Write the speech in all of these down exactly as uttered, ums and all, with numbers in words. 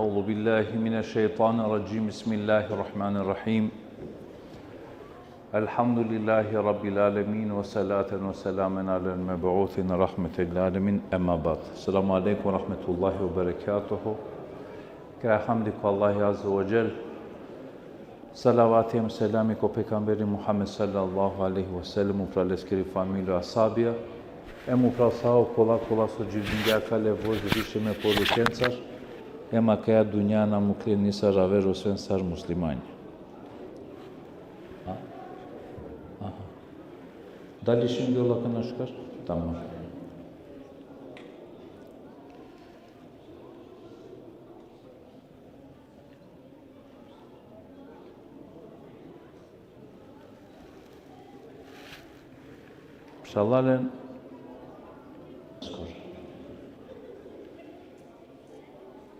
أعوذ بالله من الشيطان الرجيم. بسم الله الرحمن الرحيم. الحمد لله رب العالمين، وصلاة وسلاما على المبعوث رحمة للعالمين، أما بعد. السلام عليكم ورحمة الله وبركاته. Kera hamdi ko Allahi Azze ve Dželle. Salavati hem selami ko pejgamberi Muhammed sallallahu alejhi ve sellem, upral leskiri familija, ashabija, hem upral sa okola kola so dživdingje akale vožd više me porukencar, hem akaja dunja na mukhle nisar aver osven sar muslimanja. Ha? Aha. Dali šindi ola akana šukar? Tamam. Phralalen,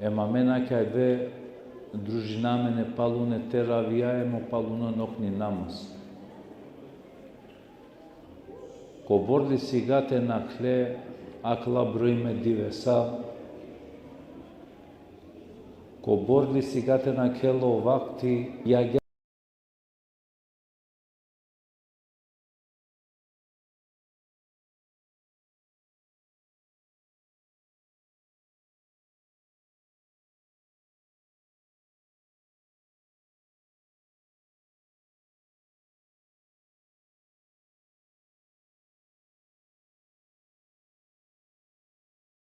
em amen akate družina amen e paluno teravija em o paluno noćni namaz. Kobor li sigate nakhle akala broj me divesa, kobor li sigate nakhlo vakti, agjaar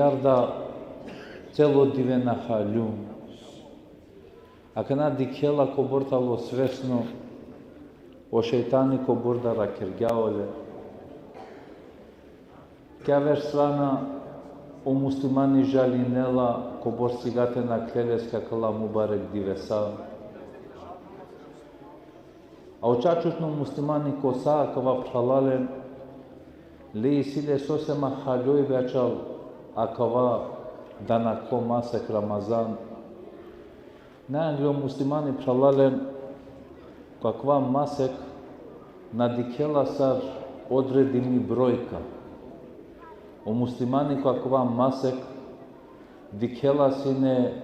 Jarda celo dive na haljum. Akana dikhela kobor talo svesno, o šejtani kobor da rakergja ole. Ki aver strana o muslimani žalinela kobor sigate nakhle leske akala mubarek divesa. A o čačutno muslimani ko sa akava phralalen, le isi le sose ma haljoj be ačhal akava danaklo masek Ramazan. Na angle o muslimani phralalen ko akava masek na dikhela sar odredimi brojka. O muslimani ko akava masek dikhela sine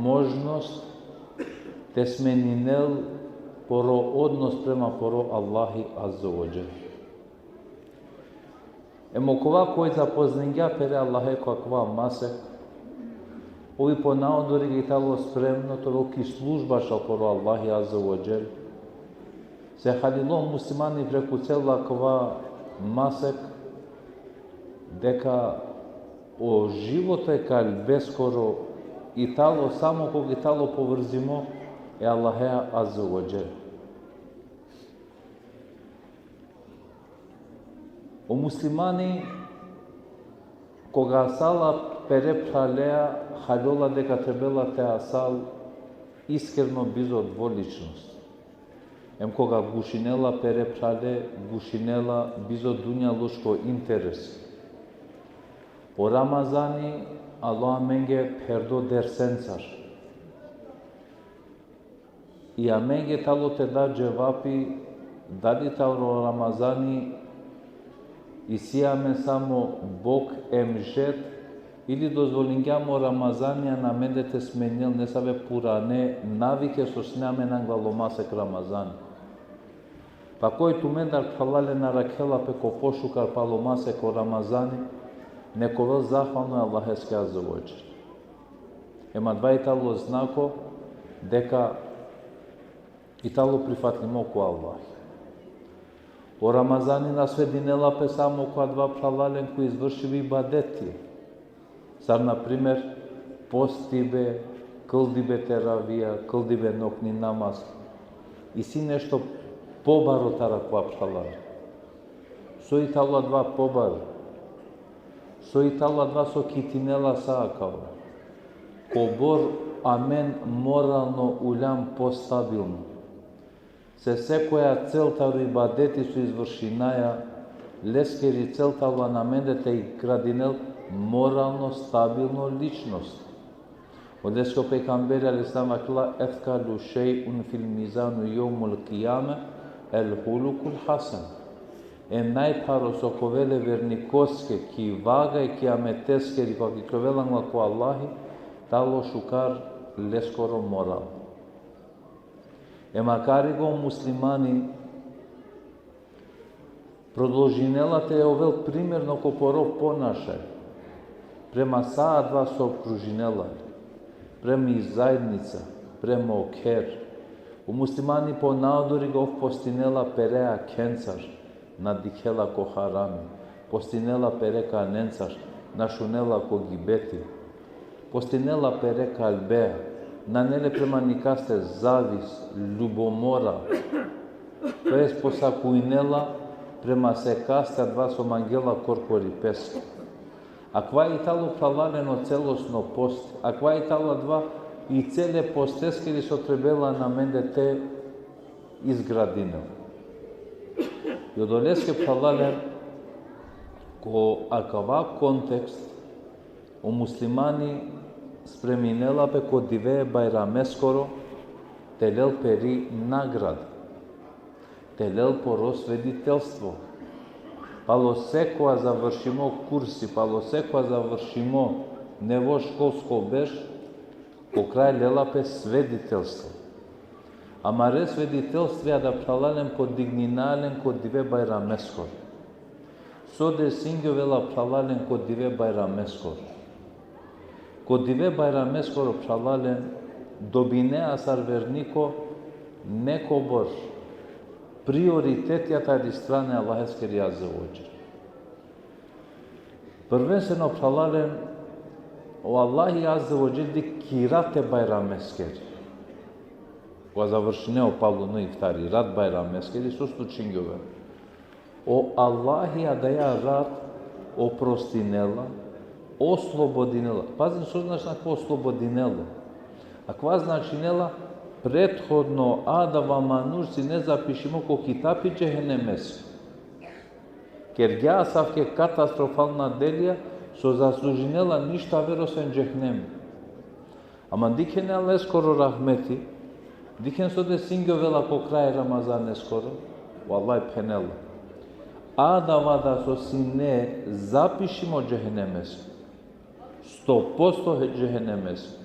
možnost te smeninel poro odnos prema poro Allahi Azze ve Dželle. Em okova koj zapozningja pere Allahe ko akava masek, ov i ponaodori i talo spremno te ovel ki služba šal poro Allahi Azze ve Dželle. Se halilo muslimani preku celo akava masek, deka o životo e kalbeskoro i talo samo kog i talo povrzimo e Allahea Azze ve Dželle. O muslimani, koga asala pere phralea, haljola deka trebela te asal iskreno bizo dvoličnost. Em koga gušinela pere phrale, gušinela bizo dunjaluško interes. O Ramazani alo amenge pherdo dersencar. I amenge talo te da dževapi, dali taro Ramazani isi amen samo bok em žet, ili dozvolingjam o Ramazani anamende te smenel nesave purane navike so sine amen anglalo masek Ramazani. Pa koj tumendar phralalen arakhela pe ko pošukar palo masek o Ramazani, nek ovel zahvalno e Allaheske Azze ve Dželle. Em adava i talo znako deka i talo prifatlimo ko Allah. O Ramazani na svedinela pe samo ko adava phralalen ko izvršibe ibadeti. Sar, na primer, postibe, kldibe teravija, kldibe nokni namaz. Isi nešto pobaro taro akava phralalen. So i talo adava pobaro? So i talo adava so kitinela sa akava? Kobor amen moralno uljam postabilno. Se sekoja cel taro ibadeti so izvršinaja, leskeri cel talo anamende te gradinel moralno stabilno ličnost. Odoleske o pejgamberi alejhi selam vakerela: "Ethkalu šej'un fil mizanu jevmul kijame el hulukul hasen." E najpharo so ka ovel e vernikoske ki vaga e kijameteskeri, koga ka ikljovela angla ko Allahi, talo šukar leskoro moral. E makari o muslimani prodolžinela te ovel primerno ko poro ponašaj, prema sa adava so opkružinela, prema i zaednica, prema o kher. O muslimani ponaodori ov postinela pere akhencar, na dikhela ko harami, postinela pere kanencar, na šunela ko gibeti. Postinela pere kalbea, nane le prema nikaste zavis, ljubomora, to jest posakujnela prema sekaste adava so mangela korkori peske. Akava i talo phralalen o celosno post, akava i talo adava i cele posteskeri so trebela anamende te izgradinel. I odoleske phralalen ko akava kontekst, o muslimani spreminela pe ko dive bajrameskoro, te lel peri nagrada, te lel poro sveditelstvo. Palo sekoja završimo kursi, palo sekoja završimo nevo školsko berš, ko kraj lela pe sveditelstvo. Amare sveditelstveja da phralalen ko dignina len ko dive bajrameskoro. So desingjovela phralalen ko dive bajrameskoro? Ko dive bajrameskoro phralalen dobinea sar verniko nekobor prioritetija tari strana e Allaheskeri azze ve dželle. Prvenstveno, phralalen, o Allahi Azze ve Dželle dikh ki rat e Bajrameskeri. Kova završinea o paluno iftari, rat Bajrameskeri, so slučingjovela? O Allahi adaja rat oprostinela, oslobodinela. Pazin so značinela ko oslobodinela. Akava značinela prethodno adava manuš sine zapišimo ko kitapi džehennemeskoro. Kergja asavke katastrofalna delija, so zaslužinela ništo aver osven džehennem. Ama dikhen e Allaheskoro rahmeti, dikhen so desingjovela ko kraj Ramazaneskoro, o Allah phenela: Adava da so sine zapišimo džehennemeskoro, sto posto he džehennemeskoro.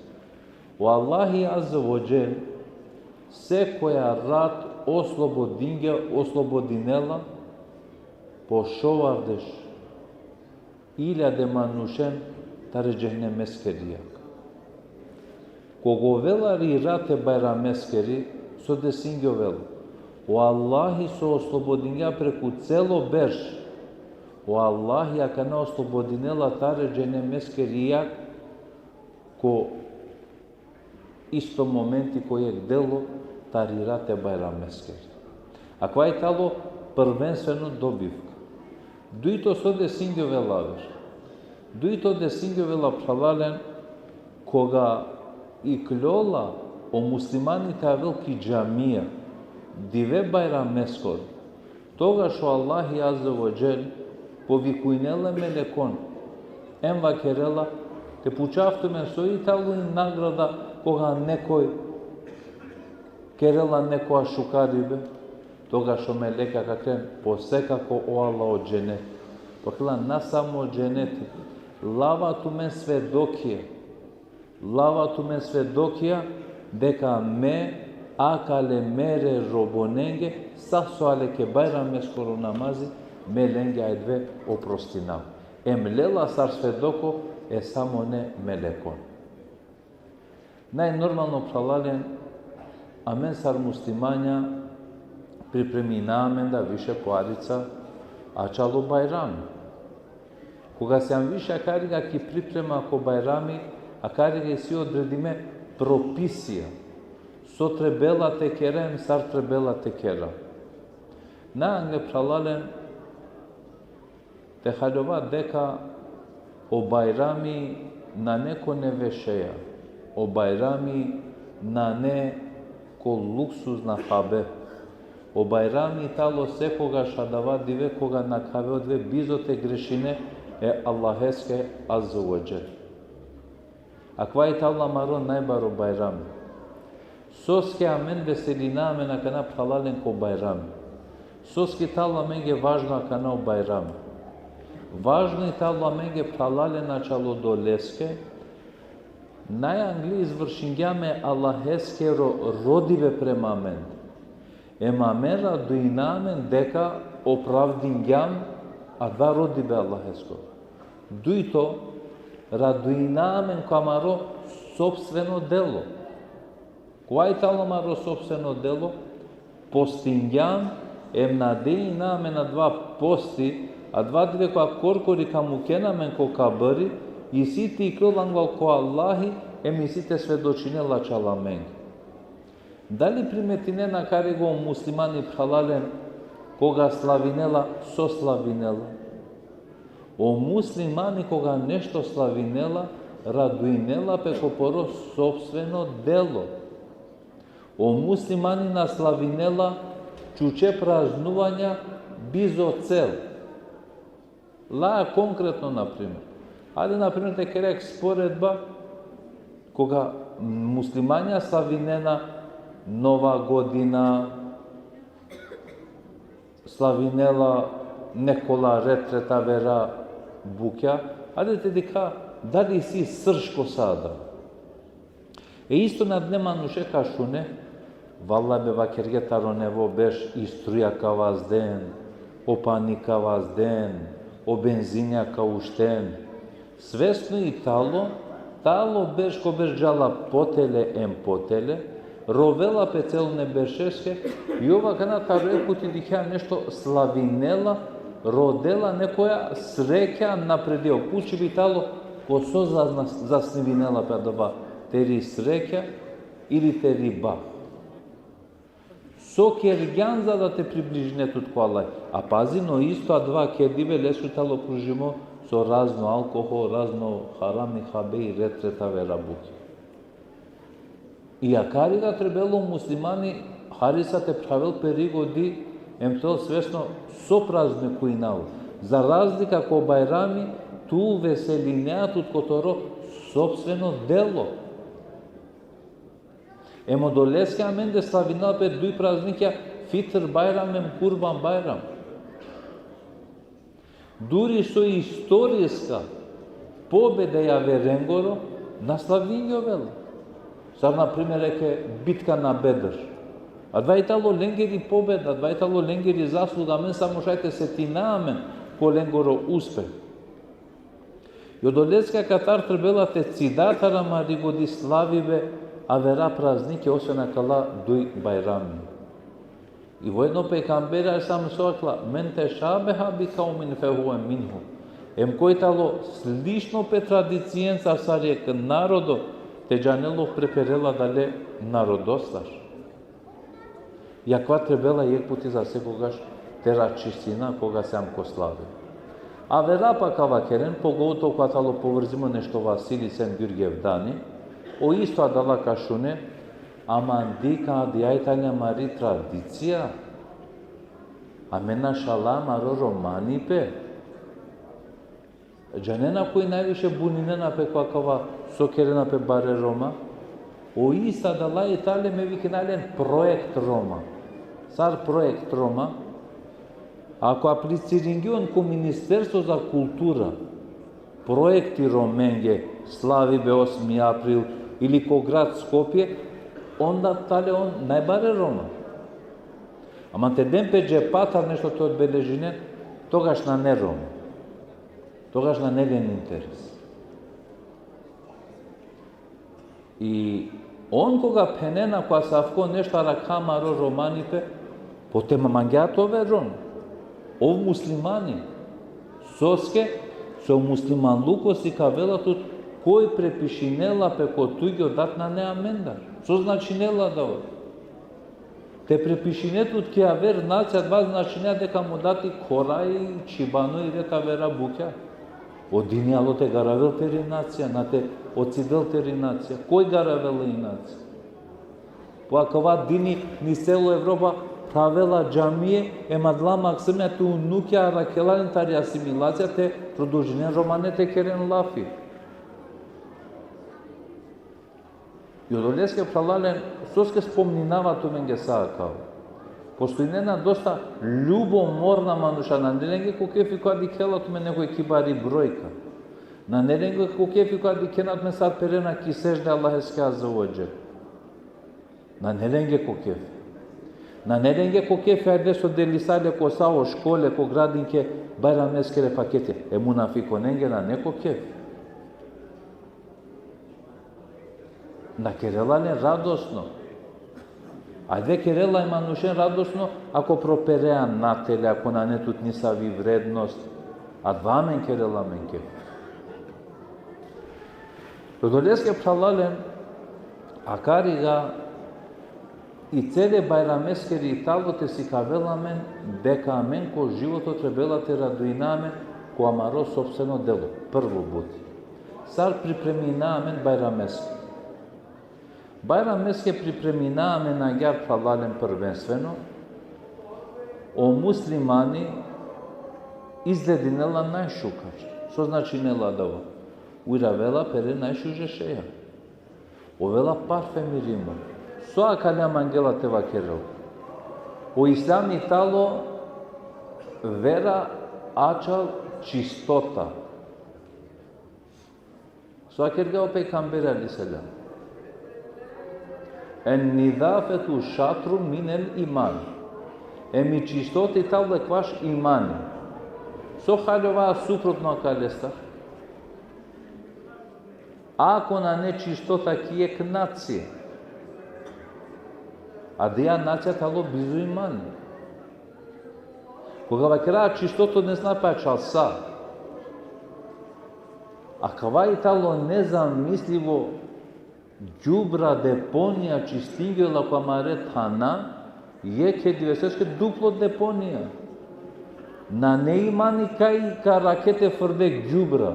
O Allahi Azze ve Dželle sekoja rat oslobodingja, oslobodinela po šovardeš iljade manušen tari džehennemeskeri jag. Koga ovela i rat e Bajrameskeri, so desingjovela? O Allahi so oslobodingja preku celo berš, o Allahi akana oslobodinela tari džehennemeskeri jag ko isto momenti ko jekh delo tari rat e Bajrameskeri. Akava i talo prvenstveno dobivka. Dujto so desingjovela aver? Dujto desingjovela, phralalen, koga ikljola o muslimani te avel ki džamija dive Bajrameskoro, togaš o Allahi Azze ve Dželle povikujnela e melekon, em vakerela: Te pučav tumen so i talo i nagrada koga nekoj kerela nekoja šukaribe? Togaš o melekja ka keren: Posekako, o Allah, o dženeti. Vakerela: Na samo o dženeti, lava tumen svedokija. Lava tumen svedokija deka me akale mere robonenge, sa so ale ke Bajrameskoro namazi, me lenge adive oprostinav. Em lela sar svedoko e samone melekon. Najnormalno, phralalen, amen sar muslimanja pripremina amen da više po arica ačalo Bajrami. Koga sijam više akariga ki priprema ko Bajrami, akariga isi odredime propisija so trebela te kera em sar trebela te kera. Na angle, phralalen, te haljova deka o Bajrami nane ko nevešeja, o Bajrami nane ko luksuzna habe. O Bajrami talo sekogaš adava dive koga na ka ave odve bizo te grešine e Allaheske Azze ve Dželle. Akava i talo amaro najbaro Bajrami. Soske amen veselina amen akana, phralalen, ko Bajrami? Soske talo amenge važno akana o Bajrami? Važno i talo amenge, phralalen, ačalo doleske, naj angle izvršingjam e Allaheskero rodibe prema amen. Em amen raduina amen deka opravdingjam adava rodibe Allaheskoro. Dujto, raduina amen ko amaro sopstveno delo. Kova i talo amaro sopstveno delo? Postingjam, em nadeina amen adava posti, adava dive kova korkori ka mukena amen ko kabri, isi te iklol anglal ko Allahi, em isi te svedočinel ačal amenge. Dali primetinena akariga o muslimani, phralalen, koga slavinela, so slavinela? O muslimani koga nešto slavinela, raduinela pe ko poro sopstveno delo. O muslimani na slavinela čuče praznuvanja bizo cel. Laja konkretno, na primer. Ajde, na primer, te kera jekh sporedba, koga muslimanja slavinena Nova godina, slavinela nekola retret avera bukja, ajde te dikha dali isi srž ko sa adava. E isto na dne manuše ka šune: Valla be, vakerge taro nevo berš i struja ka vazden, o pani ka vazden, o benzinja ka ušten. Svesno i talo, talo berš ko berš džala potele em potele, rovela pe celone beršeske, i ov akana taro jekh puti dikhja nešto slavinela, Rodela nekoja srekja napredel. Pučibe tano, ko so zazna-, zasnivinela pe adava, teri srekja ili teri ba? So kergjan za da te približine tut ko Allah? A pazin, o isto adava kedibe leske tano pružimo so razno alkohol, razno harami haberi, tret, tret avera bukja. I akari da trebela o muslimani hari sa te phravel pe rigodi, em te ovel svesno so praznikujnava. Za razlika ko Bajrami, tu veselinea tut ko toro sopstveno delo. Em odoleske amende slavinela pe duj praznikja, Fitr Bajram em Kurban Bajram. Duri so istoriska pobeda e averengoro na slavingjovela. Sar, na primer, eke bitka na Bedr. Adava i tano lengeri pobeda, adava i tano lengeri zasluga, amen samo šaj te setina amen ko lengoro uspeh. I odoleske katar trebela te cida taro amari godi slavibe avera praznikja, osven akala duj Bajrami. I vojno pejgamberi alejhi selam so vakerela: "Men tešabeha bi kavmin fehuve minhum." Em koj tano slično pe tradicijenca sar jekh narodo, te džanel ov, preperela adale narodostar. I akava trebela jekh puti za sekogaš te raščistina koga sijam ko slavi. Avera pa ka vakeren, pogotovo koga tano povrzimo nešto Vasili sem Gjurgjev Dani, o isto adala ka šunen, ama dikh, adija i tani amari tradicija, amen našala amaro romanipe. Džanena koj najviše buninena pe ko akava so kerena pe bare Roma? O isto adala i tale, me vikena len projekt Roma. Sar projekt Roma? Ako apliciringjon ko Ministerstvo za kultura, projekti Romenge, slavibe osmi april, ili ko grad Skopje, onda tale on najbare Roma. Ama te den pe džepatar nešto te odbeležinen, togaš nane Roma. Togaš nane len interes. I on koga phenena ko asavko nešto arakha amaro romanipe, po te ma-, mangea te ovel Rom, ov muslimani. Soske? So muslimanluko sikavela tut, koj prepišinela pe ko tugjo, dat nane amendar. So značinela adava? Te prepišine tut ki aver nacija, adava značinea deka mo dati khoraj, čhibano i tret avera bukja. O dini alo te garavel teri nacija, na te ocidel teri nacija. Koj garavela i nacija? Po akava dini ni celo Evropa phravela džamije, em adala maksumja te unukja arakhela len tari asimilacija, te produžinen romane te keren lafi. I odoleske, phralalen, soske spomninava tumenge sa akava? Postojnena dosta ljubomorna manuša, nane lenge ko kefi koga dikhela tumen nekoj ki bari brojka. Nane lenge ko kefi koga dikhena tumen sar perena ki sedžde Allaheske azze ve dželle. Nane lenge ko kefi. Nane lenge ko kefi ajde so delisa le ko sa o škole, ko gradinke bajrameskere paketi. E munafikonenge nane ko kefi. Na kerela len radosno. Ajde kerela e manušen radosno, ako properea natele, ako nane tut nisavi vrednost, adava amen kerela amen kefi. Odoleske, phralalen, akariga i cele bajrameskeri talo te sikavela amen deka amen ko životo trebela te radujna amen ko amaro sopstveno delo, prvo buti. Sar pripremina amen Bajrameske? Bajrameske pripremina amen agjaar, phralalen, prvenstveno, o muslimani izgledinela najšukar. So značinela adava? Uravela pere najšuže šeja. Ovela parfemirimo. So akale mangela te vakerel? O islami talo vera ačhal čistota. So vakergja o pejgamberi alejhi selam? En nizafetu šatru minel iman. Em i čistota i talo ekvaš imani. So haljova suprotno akalestar? Ako nane čistota ki jekh nacija, adija nacija talo bizo imani. Koga vakera čistoto, ne zna pe ačhal sa. Akava i talo nezamislivo, đubra, deponija čistingjola ko amare thana, jekhe diveseske duplo deponija. Nane imani kaj ka rakhe te frde đubra.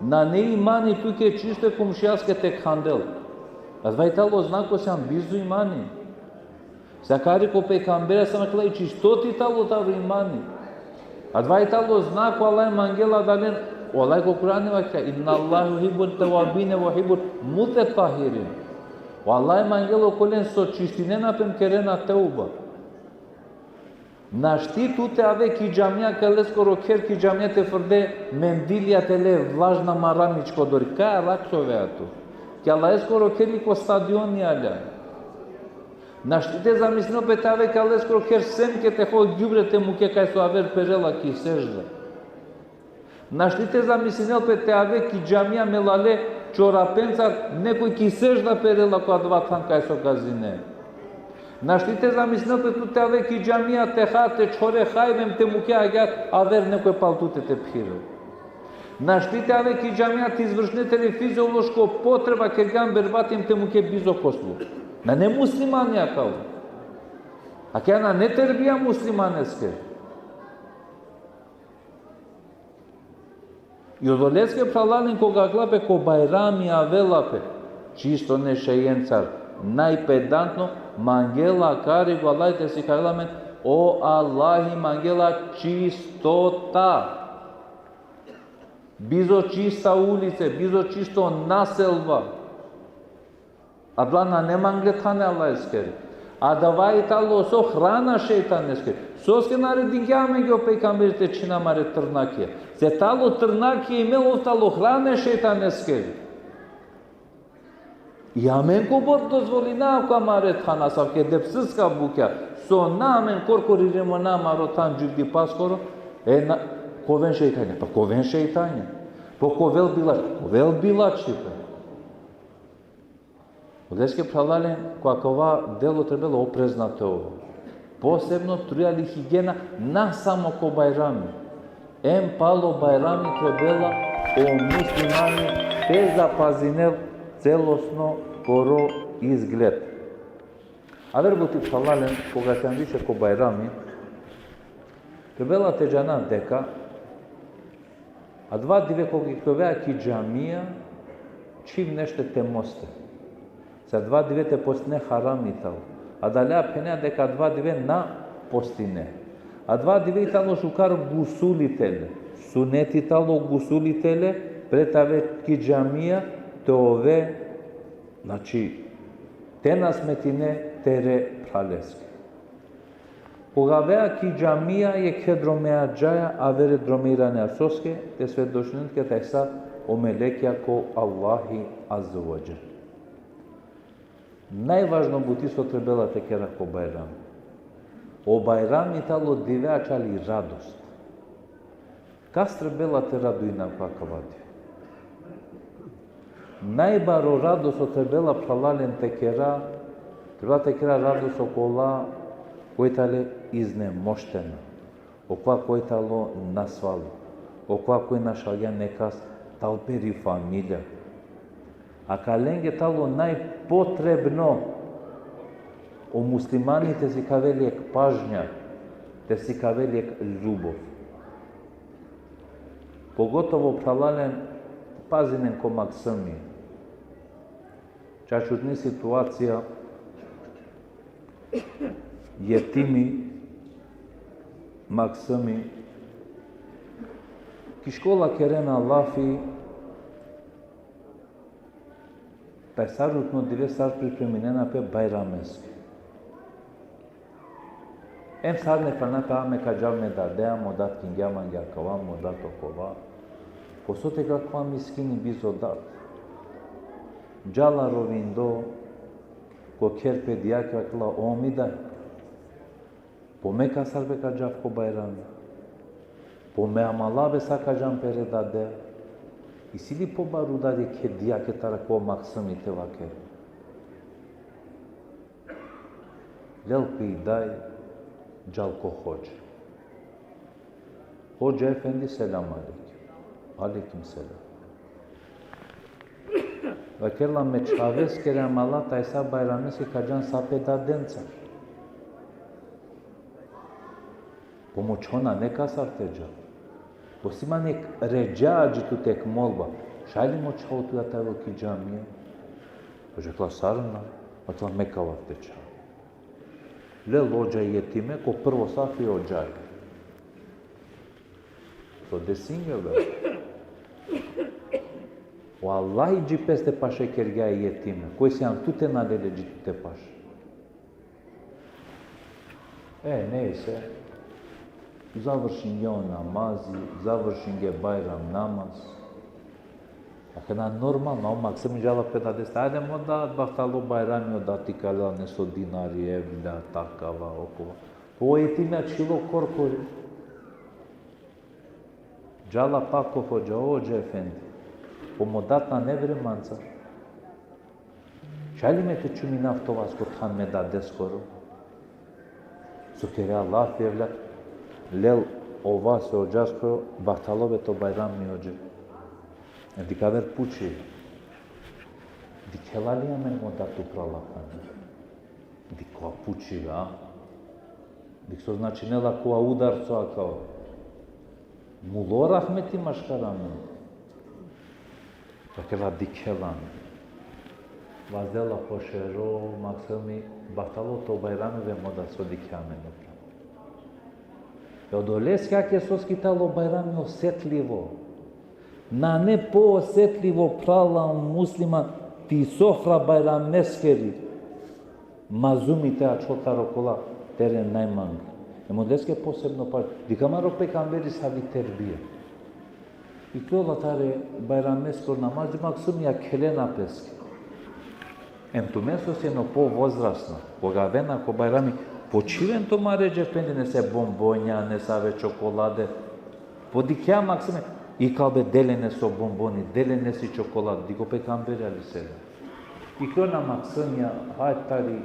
Nane imani tuke čisto e komšijaske te khandel. Adava i talo znako sjan bizo imani. Sa kari ko pejgamberi sa vakela i čistoti talo taro imani. Adava i talo znako, Allah mangela adalen, o Allah ko Kur'ani vakela: "Inna Allahe juhibbut tevvabine ve juhibbul mutetahhirin." O Allah mangela okolen so čistinena pe em kerena tevba. Našti tu te ave ki džamija, ka leskoro kher ki džamija te frde mendilja te le vlažna maramičko dori. Kaj arakhle ove tu? Ki Allaheskoro kher i ko stadioni alja. Našti te zamislinel pe te ave ki Allaheskoro kher semke te hol đubre te muke kaj so aver perela ki sežda. Našti te zamislinel pe te ave ki džamija me lale čorapencar, nekoj ki sežda perela ko adava than kaj so gazine. Našti te zamislinel pe tu te ave ki džamija te ha, te čhore hajbe em te muke agjaar, aver nekoj pal tute te phirel. Našti te ave ki džamija te izvršine teri fiziološko potreba, kergjan berbati em te muke bizo koslu. Nane muslimani akava. Akaja nane terbija muslimaneske. I odoleske, phralalen, koga akala pe ko Bajrami, avela pe čisto nešejencar, najpedantno, mangela kari ko Allah te sikavela amen, o Allahi mangela čistota. Bizo čista ulice, bizo čisto naselba. Adala nane mangle thane Allaheskere. Adava i talo so? Hrana šejtaneskere. Soske naredingja amenge o pejgamberi te čhina amare trnakija? Se talo trnakija i mel, ov talo hrana šejtaneskere. I amen kobor dozvolina ko amare thana, asavke depsiska bukja, so na amen korkori remona amaro than džuvdipaskoro, e na, ka oven šejtanja, pa ka oven šejtanja. Pa ka ovel bilač, ka ovel bilačhipe. Odoleske, phralalen, ko akava delo trebela oprezna te ova. Posebno trujali higijena, na samo ko Bajrami. Em palo Bajrami trebela o muslimani te zapazinel celosno poro izgled. Aver buti, phralalen, koga sjan više ko Bajrami, trebela te džana deka adava dive koga ikljovea ki džamija, čhib nešto te moste. Se adava dive te postine haram i talo. Adalea phenea deka adava dive na postine. Adava dive i talo šukar gusuli te le. Suneti talo gusuli te le, pred te ave ki džamija, te ove, znači, te na smetine tere phraleske. Koga avea ki džamija, jekhe dromea džaja, avere drome iranea. Soske? Te svedočinen kaj tajsa o melekja ko Allahi Azze ve Dželle. Najvažno buti so trebela te kera ko Bajram. O Bajram i talo dive ačhal i radost. Kas trebela te raduina ko akava dive? Najbaro radost so trebela, phralalen, te kera, trebela te kera radost okola koj tale iznemoštena, okova koj talo nasvalo, okova koj našalgja nekas tal peri familija. Akalenge talo najpotrebno o muslimani te sikavel jekh pažnja, te sikavel jekh ljubov. Pogotovo, phralalen, pazinen ko Maksumi. Čačutni situacija, jetimi Maksumi, ki škola kerena lafi, taj sarutno dive sar pripreminena pe Bajrameske. Em sarine, phenena pe, a me ka džav me dadea, mo dad kingja mange akava, mo dad okova. Po so te ka khuva miskini bizo dad? Džala rovindo, ko kher pe dajake, vakela: O mi daj, po me kasar be ka džav ko Bajrami? Po me amala be sa ka džan pere dadea? Isi li pobaro dad jekhe dajake taro ko Maksumi te vaker? Lel pe i daj, džal ko hodža. Hodža efendi, selam alejkum. Alejkum selam. Vakerela, me čhaveskere amala tajsa Bajrameske ka džan sa pe dadenca. Pomoćona, ne kasar te dža. Posima nek ređa adži tut, ek molba. Šaj li mo čhavo tuja te avel ki džamija? Hodža vakerela, sar na. Vakerela, me ka avav te čhav. Lel hodža jetime, ko prvo safi hodža. So desinge be. O Allahi dži peste paše kergja jetime. Koj sian tute, na lele dži tute paše. E, nejse. Završinge o namazi, završinge Bajram namaz. Akana normalno, o Maksumi džala pe dadeste. Ajde mo dad, bahtalo Bajrami, o dad ti ka lel neso dinari, evlja, takava, okova. Po o jetime ačhilo korkori. Džala pak o hodža, hodža efendi. Po mo dad nane vremanca. Šaj li me te čuminav to vas ko than me dadeskoro? So kerea lafi, evlad, lel o vas e hodžaskoro, bahtalo be to Bajrami, hodža. E, dikh aver puči. Dikhela li amen mo dad upral akana? Dikh kova pučibe, a? Dikh so značinela kova udarco akava. Mulo rahmeti maškar amen. Vakerela, dikhela amen. Vazdela po šero, Maksumi, bahtalo to Bajrami be mo dad so dikhea amen upral. E odoleske ake soske tano o Bajrami osetljivo. Nane poosetljivo, phrala musliman, ti sofra Bajrameskeri. Mazumi te ačhol taro kola tere najmang. Em odoleske posebno pažnja. Dikh amaro pejgamberi savi terbija. Iklola tari Bajrameskoro namazi, Maksumi, a khelena peske. Em tumen so sien o povozrasna, koga avena ko Bajrami, počhiven tumare džependine se bombonja, nesave čokolade. Podikhea Maksumi, ikal be, de len neso bomboni, de len nesi čokolade, dikh o pejgamberi alejhi selam. Iklona Maksumija, haj tari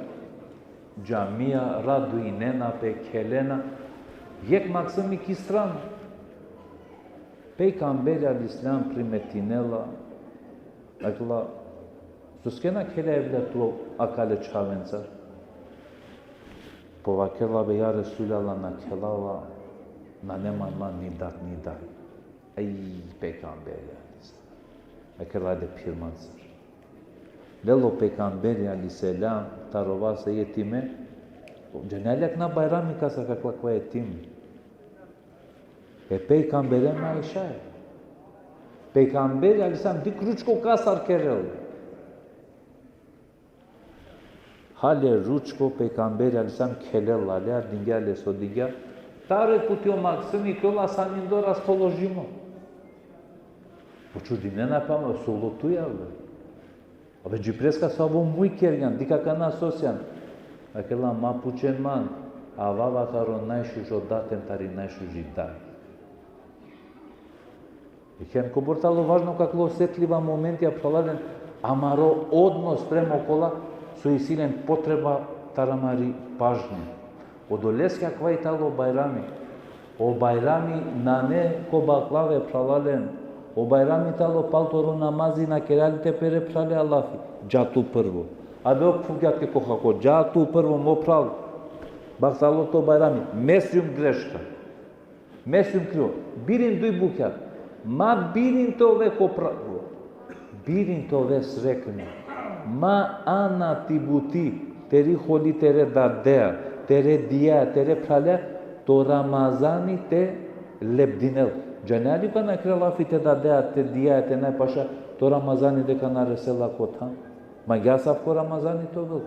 džamija, raduinena pe, khelena. Jekh Maksumi ki strana. Pejgamberi alejhi selam primetinela, vakerela, soske na khelea evlad tu akale čhavenca? Po vakerela be, ja Resulallah, na khelava, nane man ma ni dad ni daj. Aj, pejgamberi alejhi selam. Vakerela, ajde phir mancar. Lel o pejgamberi alejhi selam taro vas e jetime. Džanea li akana Bajrami kasa ka kova jetimi? E pejgambere majšaj. Pejgamberi alejhi selam, dikh ručko kasar kerel. Hale ručko, pejgamberi alejhi selam khelel, ale, dingja le so dingja. Taro puti o Maksumi iklola sa nindo raspoložimo. Počudinena pe, ama so ulo tu, ja be. Abe dži preska savo muj kergjan, dikh akana so sian. Vakerela, ma pučen man, avava taro najšužo dad em tari najšuži daj. Dikhen kobor tano važno, kaklo osetljiva momentija, phralalen, amaro odnos prema okola so isi len potreba taro amari pažnja. Odoleske akava i tano Bajrami. O Bajrami nane ko baklave, phralalen. O Bajrami tano pal toro namazi, na kerea li te pere phralea lafi. Dža tu prvo. Abe o phuvgja tuke ko hako, dža tu prvo, mo phral. Bahtalo to Bajrami. Me sijum greška. Me sijum krivo. Birin duj bukja. Ma birin te ove ko pravo. Birin te ove srekno. Ma ana ti buti, teri holi, tere dadea, tere dijaja, tere phralea, to Ramazani te lebdinel. Džanea li kana kerea lafi te dadea, te dijaja, te najpaša, to Ramazani deka na resela ko than? Mangea asavko Ramazani te ovel.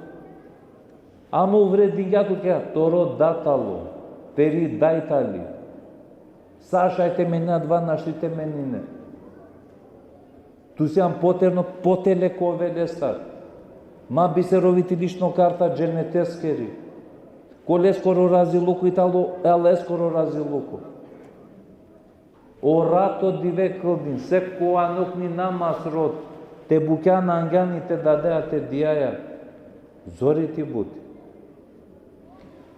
Ama uvredingja tuke, toro dad tano, teri daj tani. Sa šaj te menine, adava našti te menine. Tu sian poterno, potele ka ove lestar. Ma biseroviti lično karta dženeteskeri. Ko leskoro raziluko i tano e Allaheskoro raziluko. O rato dive kldin, seko anokni namaz rod, te bukja nangjan i te dadea, te dijaja. Zori ti buti.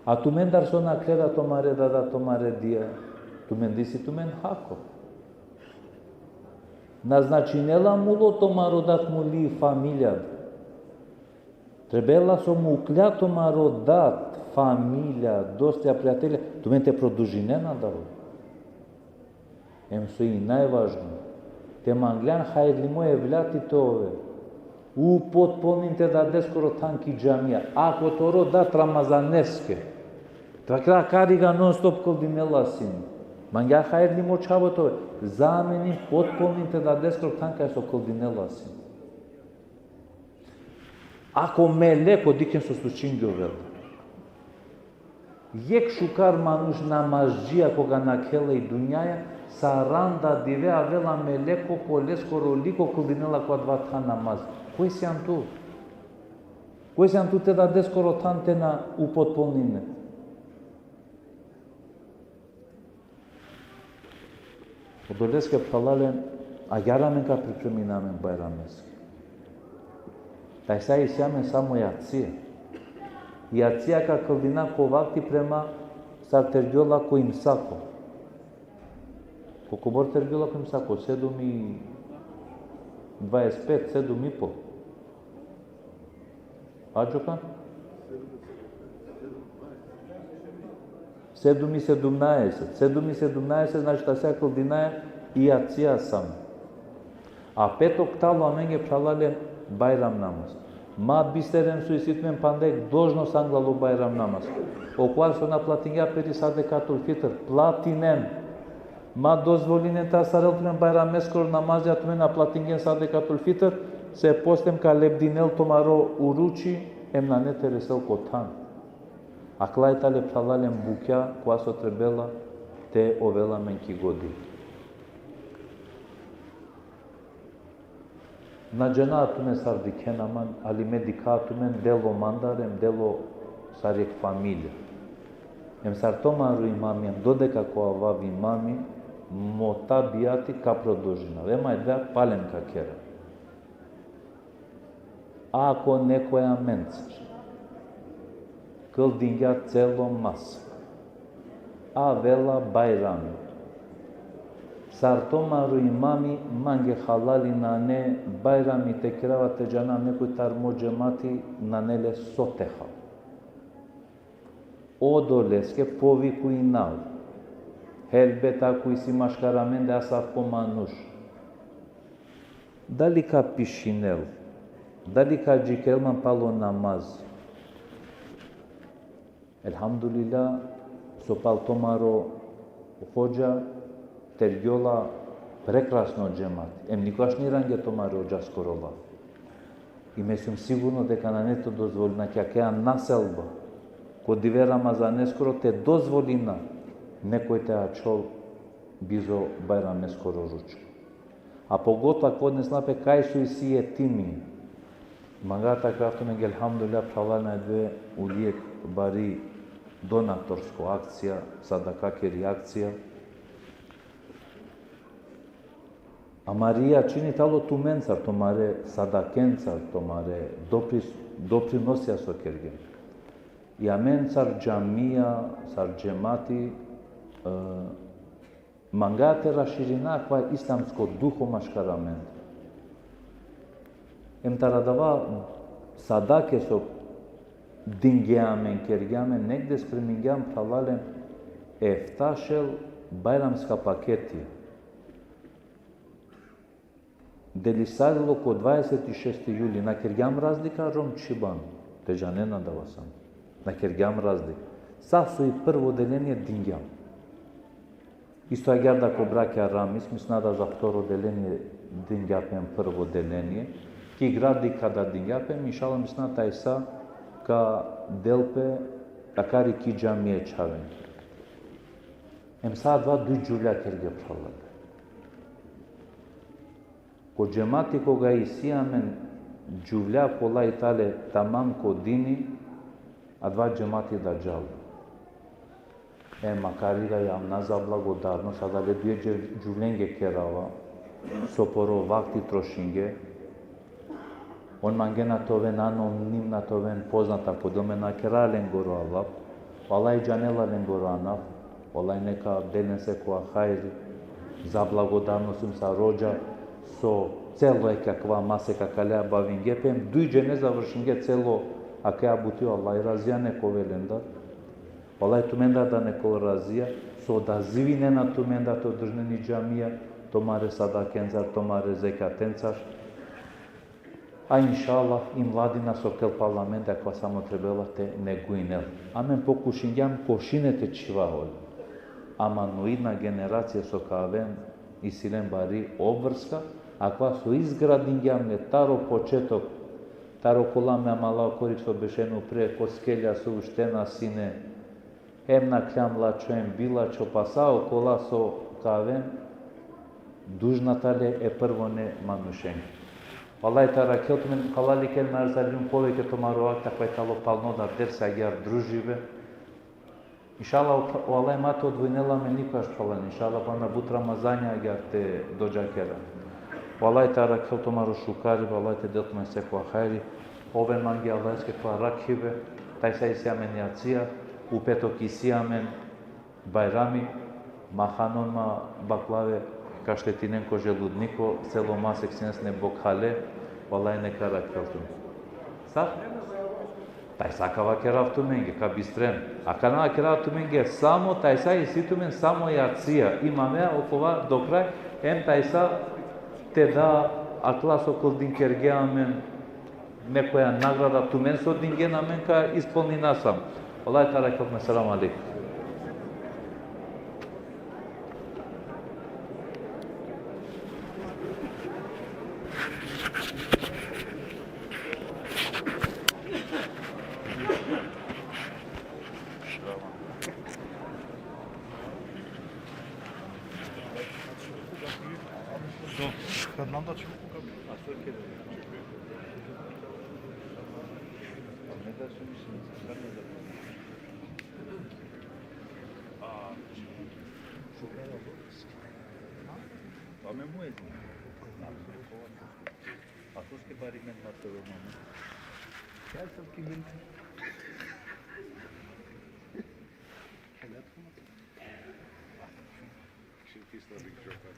A tumendar so na khleda tumare dada, tumare dija? Tumen disi tumen hako. Na značinela mulo tumaro dat muli familija. Trebela so muklja tumaro dat, familija, dostija, prijatelja, tumen te produžinen adava. Em so i najvažno, te mangljan hajrlimo evlati te ove. Upotpunin te dadeskoro than ki džamija. Ako toro dat Ramazaneske, takra kariga non stop kldinela sin. Mangja hajrlimo čhavo te ove. Zameni, potpunin te dadeskoro than kaj so kldinela sin. Ako meleko, dikhen so slučingjovela. Jekh šukar manuš namazdžija koga nakhela i dunjaja, saranda dive avela meleko ko leskoro liko, kldinela ko adava than namaz. Koj sian tu? Koj sian tu te dadeskoro than te na upotpunine? Odoleske, phralalen, agjaar amen ka pripremina amen Bajrameske. Tajsa isi amen samo jacija. Jacija ka kldina ko vakti prema sar tergjola ko imsako. Ko kobor tergjola ko imsako? Sedum i dvadeset pet, sedum i po. Adžokan? Sedum i sedumnaeset. Sedum i sedumnaeset, znači, tajsa kldinaja i jacija sam. A petok tano amenge, phralalen, Bajram namaz. Ma bisteren so isi tumen panda jekh dolžnost anglal o Bajram namaz. Okova so na platingja peri sadekatul fitr, platinen. Ma dozvolinen te astarel tumen Bajrameskoro namazi, a tumen na platingjen sadekatul fitr, se posle em ka lebdinel tumaro uruči, em nane te resel ko than. Akala i tale, phralalen, bukja kova so trebela te ovel amen ki godi. Na džana tumen sar dikhena man, ali me dikha tumen delo mandar em delo sar jekh familija. Em sar tumaro imami, em dodeka ka ovav imami, mo tabijati ka produžinav. Em ajde palem ka kerav. Ako nekoj amencar kldingja celo mas, avela Bajrami, sar tumaro imami, mange halali nane Bajrami te kerava, te džana, nekoj tar mo džemati nane le so te hal. Odoleske povikujnav. Helbet, ako isi maškar amende asavko manuš, dali ka pišinel, dali ka džikerel man palo namaz? Elhamdulillah, so pal tumaro hodža tergjola prekrasno džemat. Em nikogaš na irangja tumaro hodžaskoro lafi. I me sijum sigurno deka nane te dozvolina ki akaja naselba, ko dive Ramazaneskoro te dozvolina nekoj te ačhol bizo Bajrameskoro ručko. A pogotovo ako odnesna pe kaj so isi jetimi. Manga te kerav tumenge, elhamdulillah, phralalen, najde uli jekh bari donatorsko akcija, sadakakeri akcija. Amari jačini tano tumencar, tumare sadakencar, tumare dopris-, doprinosija so kergjen. I amen sar džamija, sar džemati, e, manga te raširina akava islamsko duho maškar amende. Em taro adava sadake so dingja amen, kergja amen, negde spremingjam, phralalen, efta šel bajramska paketija. Delisarilo ko dvadeset i šesti juli, na kergjam razlika rom čiban, te džanen adava sam. Na kergjam razlika. Sa so i prvo delenie dingjam. Isto agjaar da ko brakja Ramiz, mislinava da za vtoro delenie dingja pe em prvo delenie. Ki grad dikha da dingja pe em, inšallah, mislinava tajsa ka del pe akari ki džamije čhaven. Em sa adava duj džuvlja kerge, phralalen. Ko džemati koga isi amen džuvlja kola i tale tamam ko dini, adava džemati da džal. E, makari da javna za blagodarnost, adale duje dže-, džuvlenge kerava, so poro vakti trošinge, on mangena te oven anonim, na te oven poznata, ko dome na kera lengoro alap, o Allah i džanela lengoro anav, Vallahi neka del len sekova hajri, zablagodarnosum sa rodža, so celo jekh akava masek akale bavinge pe, em duj džene završinge celo akaja buti, Allahi razija nek ovel lendar. Vallahi tumendar da nek ol razija, so odazivinena tumendar te održinen i džamija, tumare sadakencar, tumare zekatencar. A inšallah, i mladina so kel pala amende, akava samo trebela te neguinel. Amen pokušingjam ko šine te čhiva ol. Ama noidna generacija so ka aven, isi len bari obrska, akava so izgradingjam le taro početok, taro kola me amala okorik so bešen upre, ko skelja so uštena sine, em nakhljam lačho, em bilačho, pa sa okola so ka aven, dužna tane e prvo ne manušenge. Vallahi te arakhel tumen, halali kel, me arzalum poveke tumaro vakti, akava tano palno da dersi agjaar družibe. Inšallah, o, o Allah ma te odvojnel amen nikogaš, phralalen. Inšallah, pana but Ramazanja agjaar te dodžakera. Vallahi te arakhel tumaro šukari, vallahi te del tumen sekova hajri. Oven mange Allaheske ko arakhibe, tajsa isi amen jacija, u petok isi amen Bajrami, ma hanon ma baklave, ka štetinen ko želudniko, celo masek sine sine bokhale, vallahi neka arakhel tumen. Sa? Tajsa ka vakerav tumenge, ka bistren. Akana vakerav tumenge, samo tajsa isi tumen samo jacija. Imamea okova do kraj, em tajsa te da akala so kldinkergje amen, nekoja nagrada tumen so dingjen amen ka ispolnina sam. Vallahi te arakhel tumen, selam alejkum. Kad nam da ćemo. Pa me muezin. A soske bari men ma te vemo. Kaj sam ki men? Šim ti slabik džoka.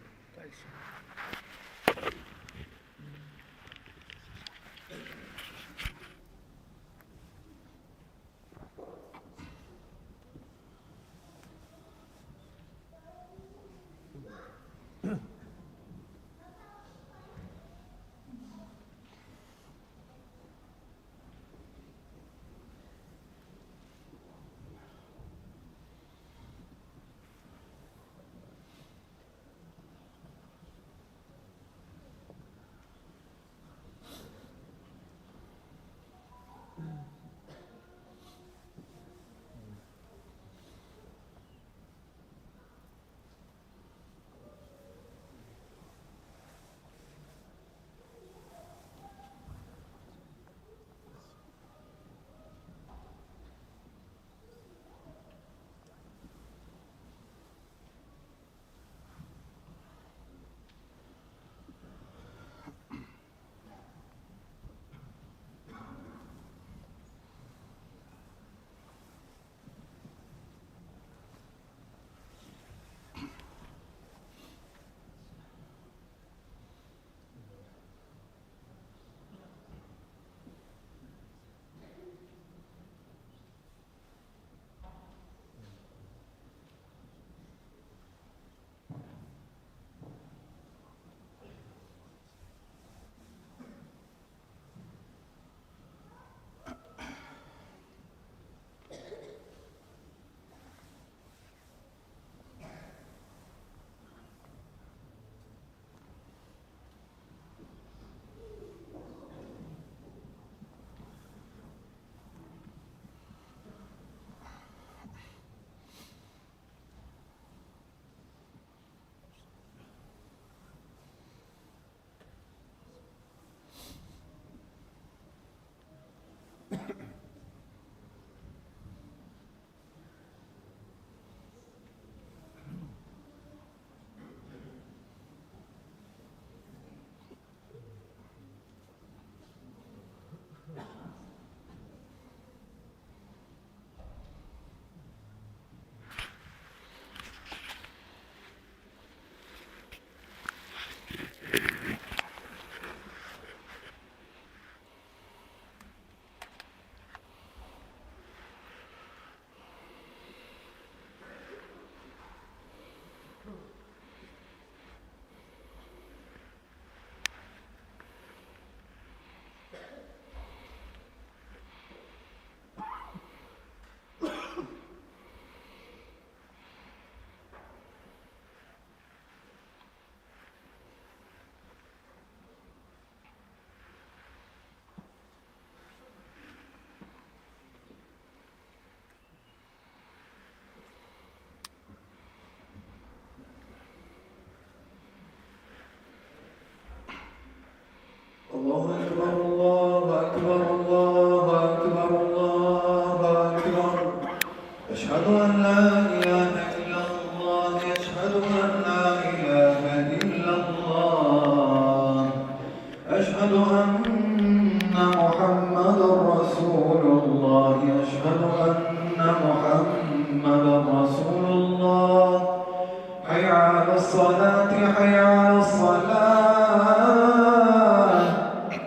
حي على الصلاة، حي على الصلاة،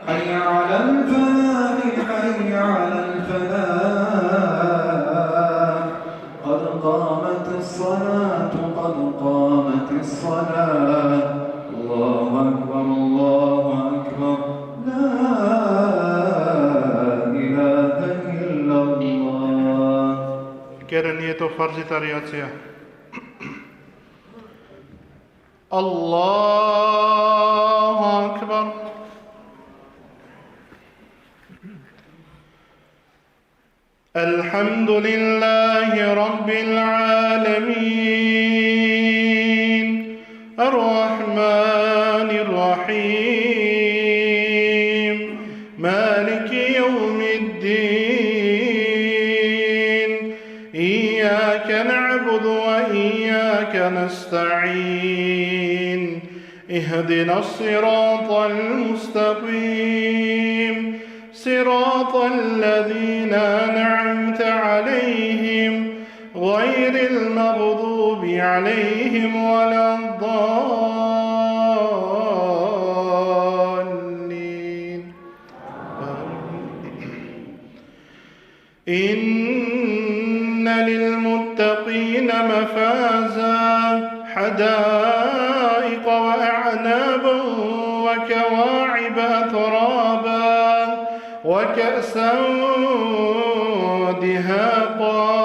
حي على الفلاح، حي على الفلاح. قد قامت الصلاة، قد قامت الصلاة. الله أكبر، الله أكبر. لا إله إلا الله. Keren je to farzi tari jacija. الله أكبر. الحمد لله رب العالمين. الرحمن الرحيم. مالك يوم الدين. إياك نعبد وإياك نستعين. اهدنا الصراط المستقيم. صراط الذين أنعمت عليهم غير المغضوب عليهم ولا الضالين. آمين. إن للمتقين مفازا، حدائق وأعنابا وكواعب أترابا وكأسا دهاقا.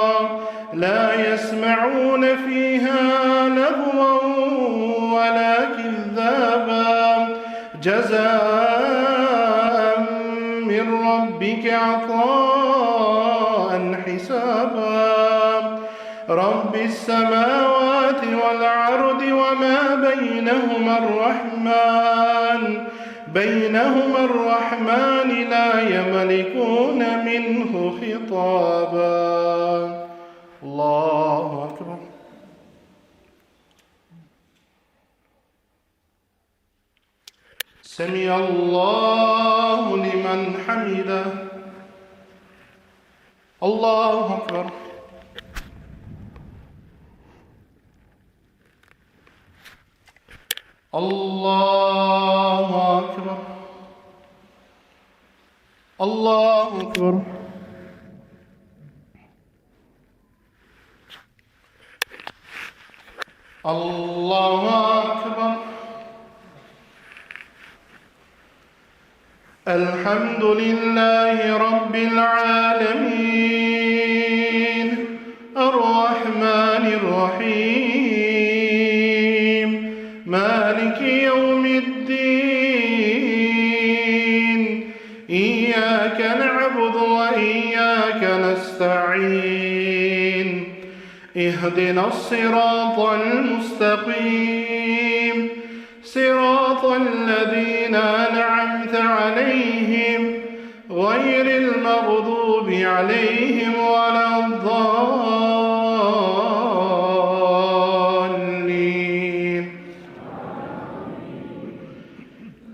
لا يسمعون فيها لغوا ولا كذابا. جزاء من ربك عطاء حسابا. رب السماوات والأرض وما بينهما الرحمن. بينهما الرحمن لا يملكون منه خطابا. الله أكبر. سمع الله لمن حمده. الله أكبر. الله أكبر. الله أكبر. الله أكبر. الحمد لله رب العالمين. الرحمن الرحيم. مالك يوم الدين. إياك نعبد وإياك نستعين. اهدنا الصراط المستقيم. صراط الذين أنعمت عليهم غير المغضوب عليهم ولا الضالين.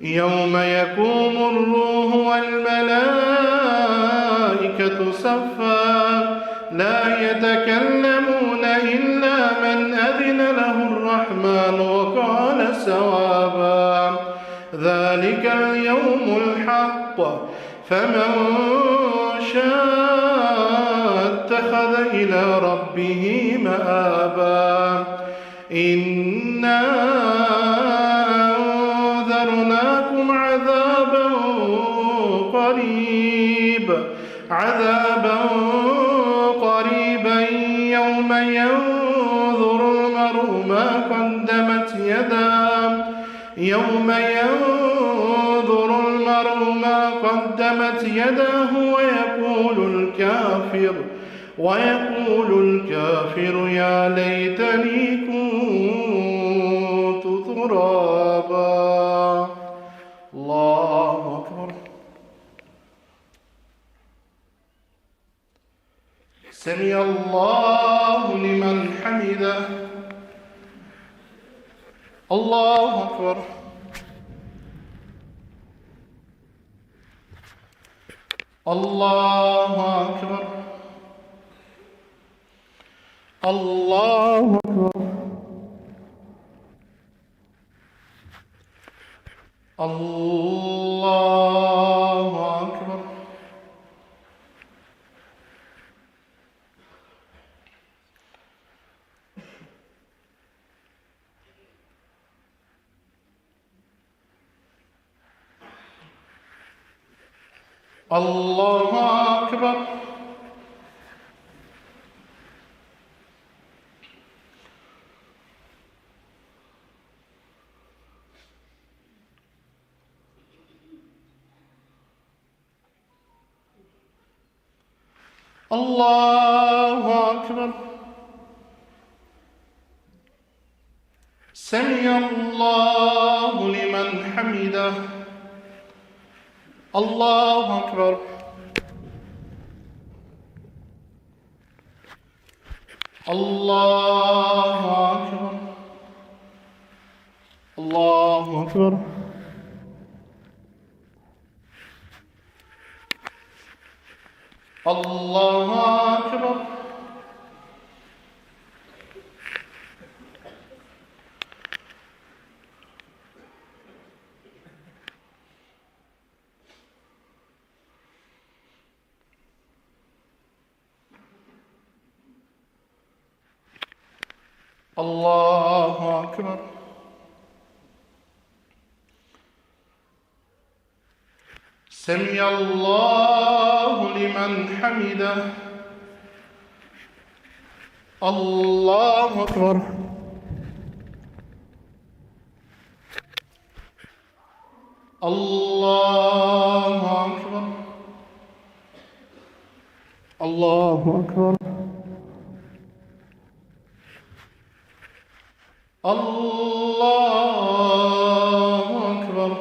يوم يقوم الروح والملائكة صفا، لا يتكلمون إلا من أذن له الرحمن وقال صوابا. ذلك اليوم الحق، فمن شاء اتخذ إلى ربه مآبا. إنا أنذرناكم عذابا قريبا، عذابا قريبا يوم ينظر المرء ما قدمت يداه، يوم ينظر المرء ما قدمت يداه ويقول الكافر، ويقول الكافر يا ليتني كنت ترابا. الله أكبر. سمع الله لمن حمده. الله أكبر. الله أكبر. الله أكبر. الله أكبر. الله أكبر. الله أكبر. سمع الله لمن حمده. الله أكبر. الله أكبر. الله أكبر. الله أكبر. الله أكبر. سمع الله لمن حمده. الله أكبر. الله أكبر. الله أكبر. الله أكبر.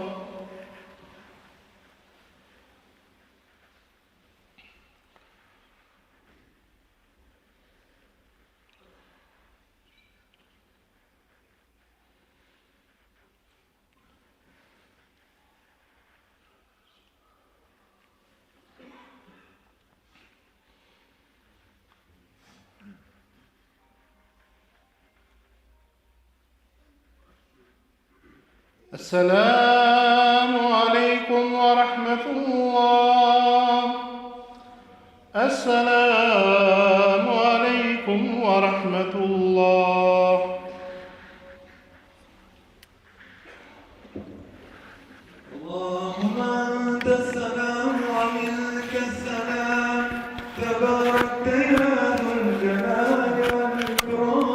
السلام عليكم ورحمة الله. السلام عليكم ورحمة الله. اللهم أنت السلام ومنك السلام، تباركت يا ذا الجلال والإكرام.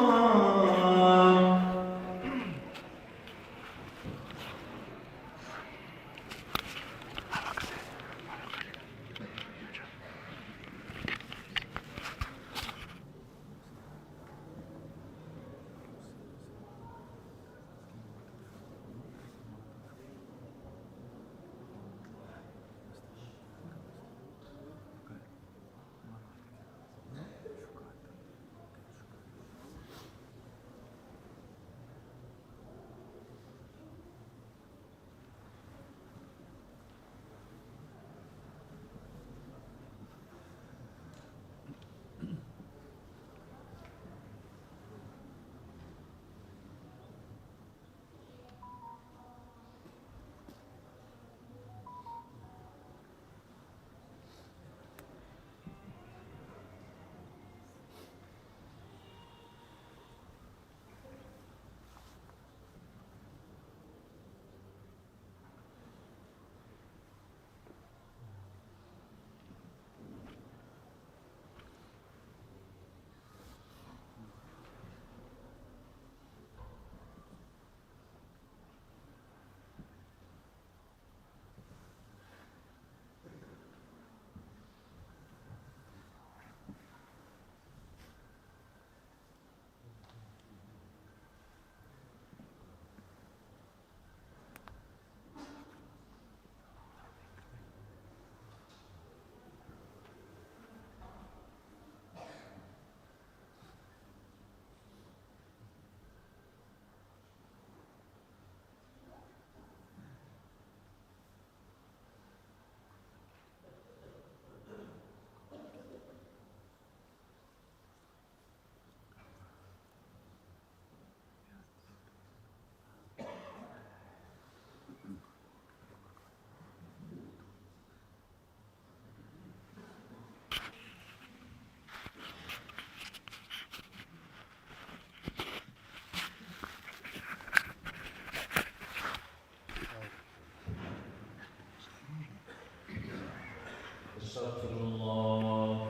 أستغفر الله،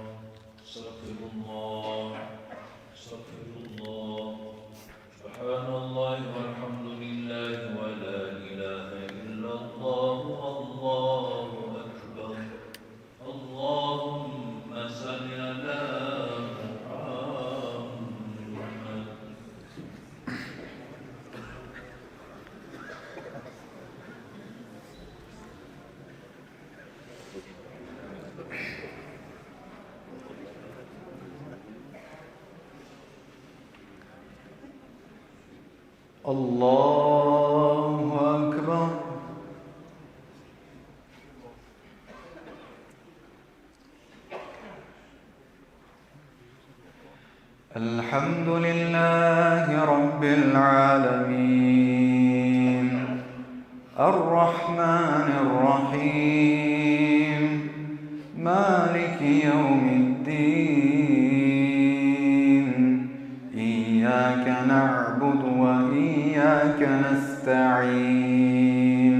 أستغفر الله، أستغفر الله. سبحان الله والحمد لله ولا إله إلا الله والله أكبر. اللهم صل على محمد. الله أكبر. الحمد لله رب العالمين. الرحمن الرحيم. مالك يوم الدين. إياك نعبد وإياك نستعين.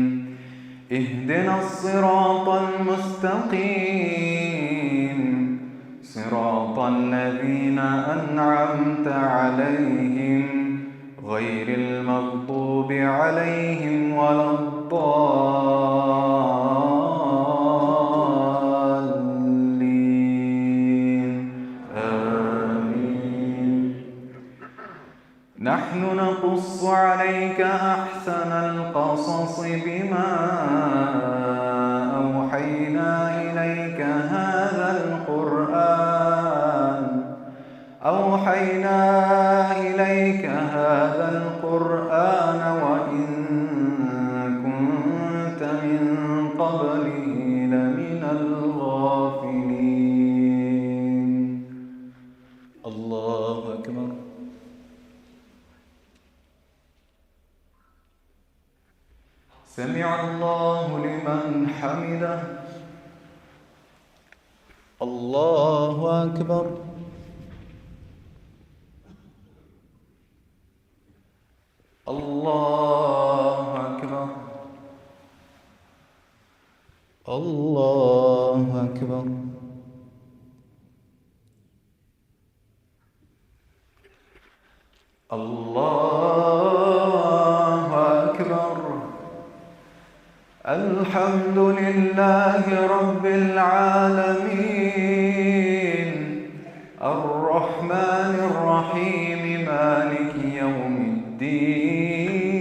اهدنا الصراط المستقيم. صراط الذين أنعمت عليهم غير المغضوب عليهم ولا الضالين. آمين. نحن نقص عليك أحسن القصص بما أوحينا إليك هذا القرآن، أوحينا إليك هذا القرآن وإن كنت من قبله لمن الغافلين. الله أكبر. سمع الله لمن حمده. الله أكبر. الله أكبر. الله أكبر. الله أكبر. الحمد لله رب العالمين. الرحمن الرحيم. مالك يوم الدين.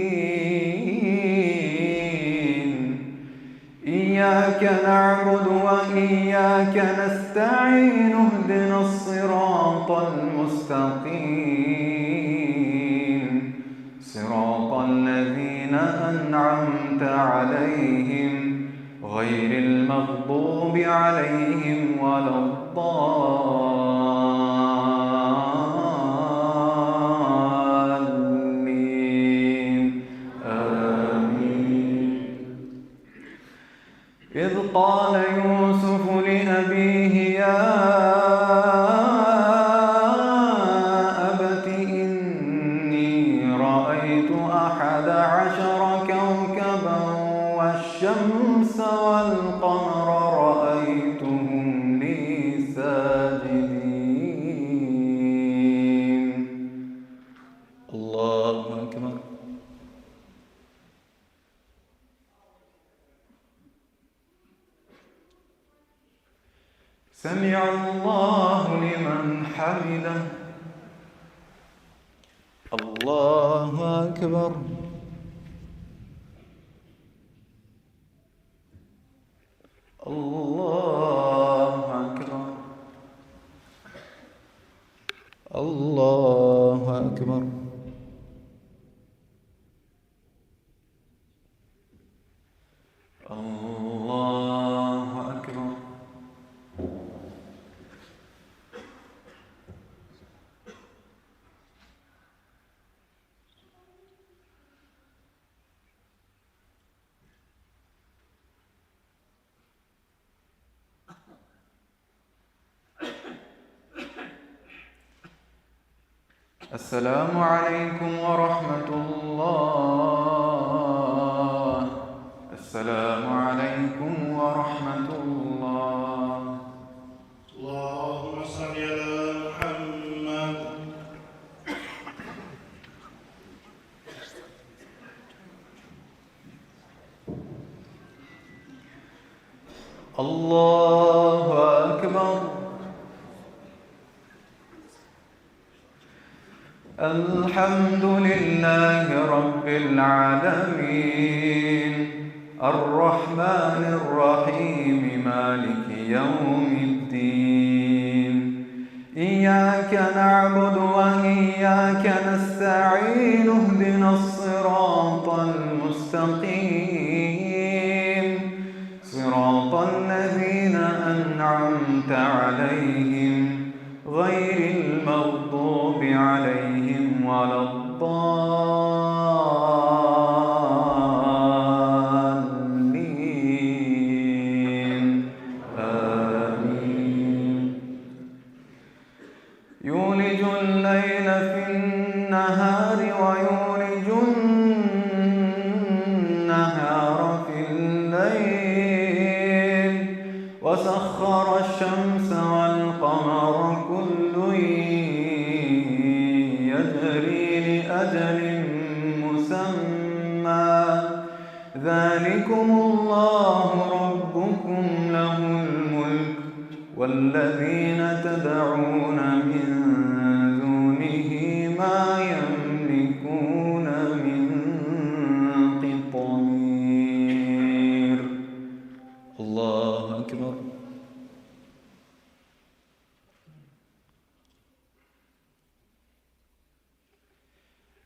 إياك نعبد وإياك نستعين. اهدنا الصراط المستقيم. صراط الذين أنعمت عليهم غير المغضوب عليهم ولا الضالين. آمين. إذ قال يوسف لأبيه يا أبت إني رأيت أحد عشر كوكبا والشمس والقمر رأيتهم لي ساجدين. الله أكبر. سمع الله لمن حمده. الله أكبر. الله أكبر. الله أكبر. الله أكبر. السلام عليكم ورحمة الله. السلام عليكم ورحمة الله. الله أكبر. الحمد لله رب العالمين. الرحمن الرحيم. مالك يوم الدين. إياك نعبد وإياك نستعين. اهدنا الصراط المستقيم. صراط الذين أنعمت عليهم غير المغضوب عليهم ولا الضالين. آمين. يولج الليل في النهار ويولج النهار في الليل وسخر الشمس والقمر كل يجري لأجل مسمى. ذلكم الله ربكم له الملك والذين تدعون من دونه ما يملكون من قطمير. الله أكبر.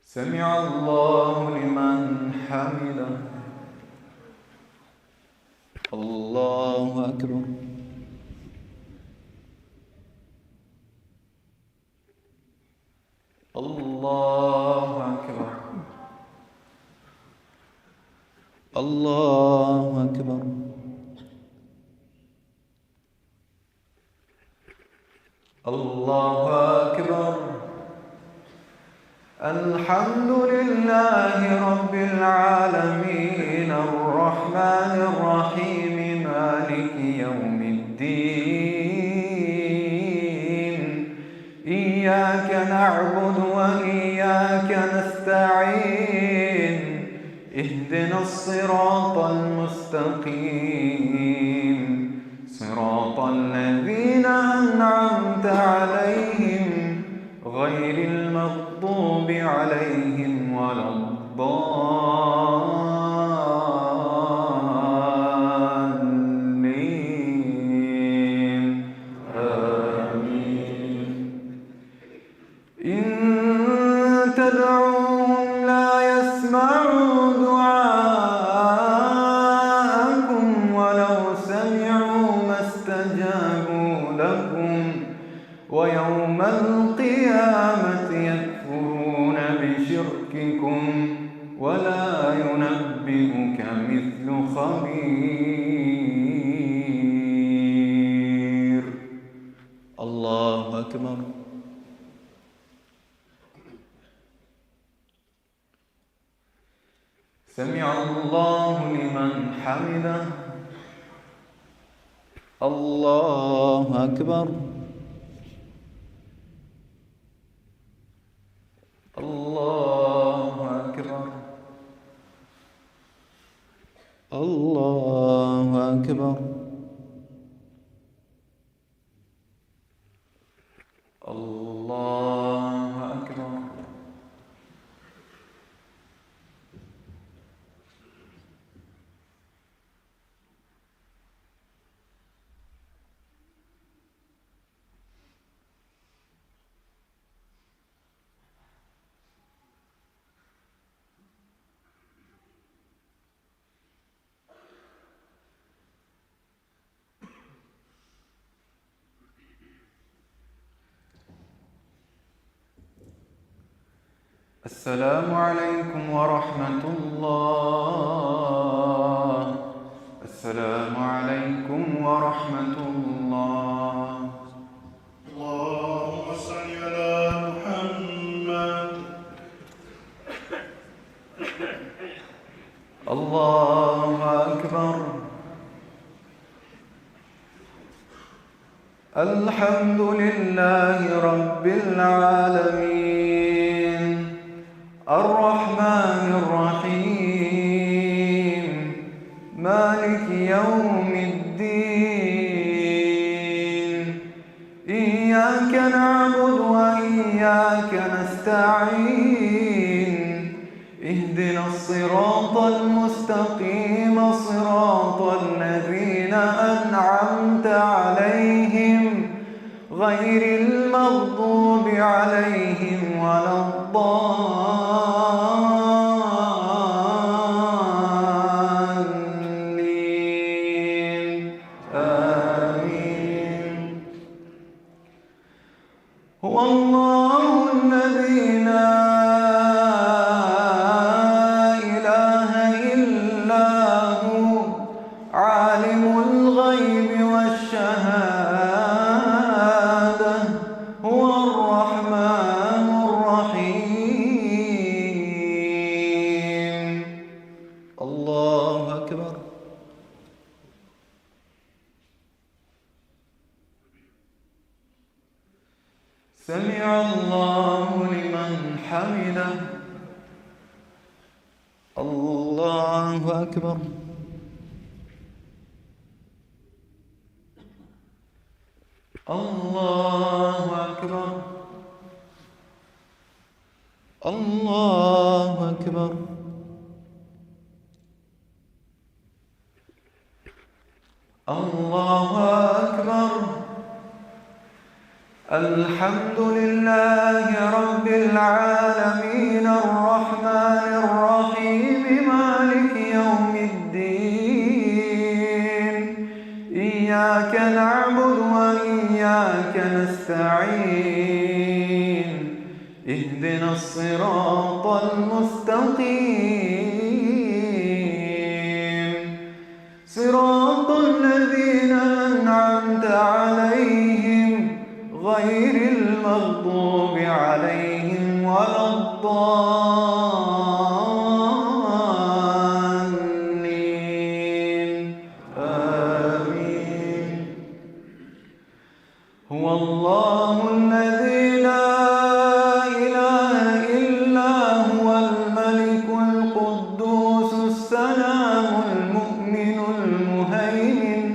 سمع الله لمن حمده. الله أكبر. الله أكبر. الله أكبر. الله أكبر. الحمد لله رب العالمين. الرحمن الرحيم. مالك يوم الدين. إياك نعبد وإياك نستعين. اهدنا الصراط المستقيم. صراط الذين أنعمت عليهم غير المغضوب عليهم ولا الضالين. آمين. إن تدعوهم لا يسمعوا دعاءكم ولو سمعوا ما استجابوا لكم ويوم القيامة يكفرون بشرككم ولا ينبئك مثل خبير. الله أكبر. سمع الله لمن حمده. الله أكبر. الله أكبر. الله أكبر. الله أكبر. السلام عليكم ورحمة الله. السلام عليكم ورحمة الله. اللهم صل على محمد. الله أكبر. الحمد لله رب العالمين. الرحمن الرحيم. مالك يوم الدين. المستقيم صراط الذين أنعمت عليهم غير المغضوب عليهم ولا الضالين. آمين. هو الله الذي لا إله إلا هو، عالم الغيب والشهادة، هو الرحمن الرحيم. الله أكبر. سمع الله لمن حمده. الله أكبر. الله أكبر. الله أكبر. الله أكبر. الحمد لله رب العالمين، الرحمن الرحيم، مالك يوم الدين. إياك نعبد وإياك نستعين. اهدنا الصراط المستقيم. صراط الذين أنعمت عليهم غير المغضوب عليهم ولا الضالين. آمين. هو الله الذي لا إله إلا هو الملك القدوس السلام المؤمن المهيمن،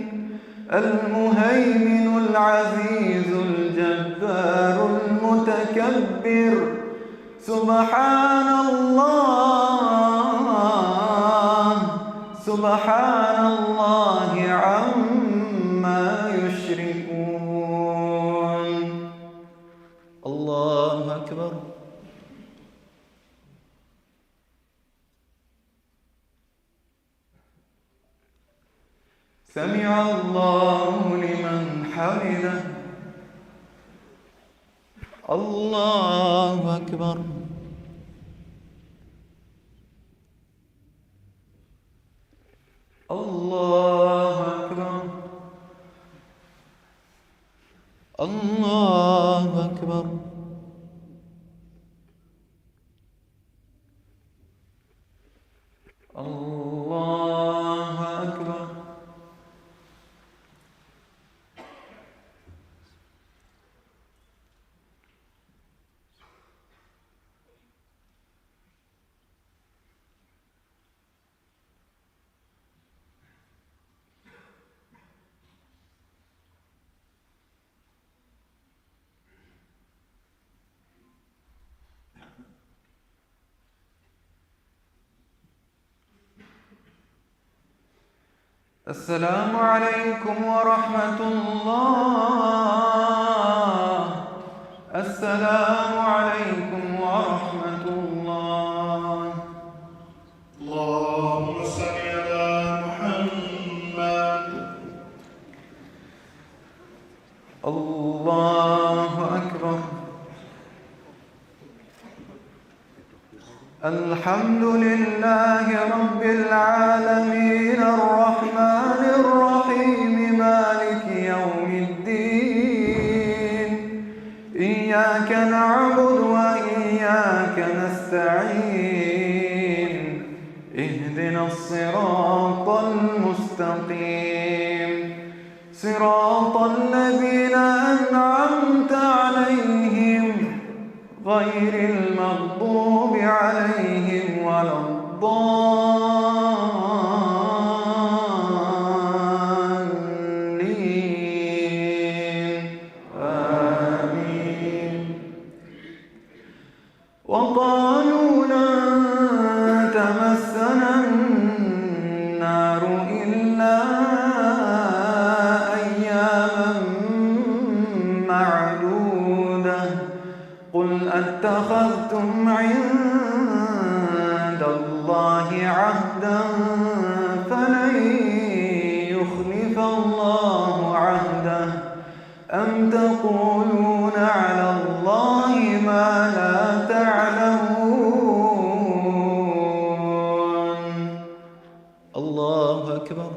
المهيمن العزيز الجبار المتكبر. سبحان الله، سبحان الله عما يشركون. الله أكبر. سمع الله لمن حمده. الله أكبر. الله أكبر. الله أكبر. الله أكبر. السلام عليكم ورحمة الله. السلام عليكم ورحمة الله. اللهم صل على محمد. الله أكبر. الحمد لله رب العالمين، الرحمن الرحيم، مالك يوم الدين. إياك نعبد وإياك نستعين. اهدنا الصراط المستقيم. صراط الذين أنعمت عليهم غير المغضوب عليهم ولا الضالين. آمين. وقالوا لن تمسنا عهدا فلن يخلف الله عهده أم تقولون على الله ما لا تعلمون. الله أكبر.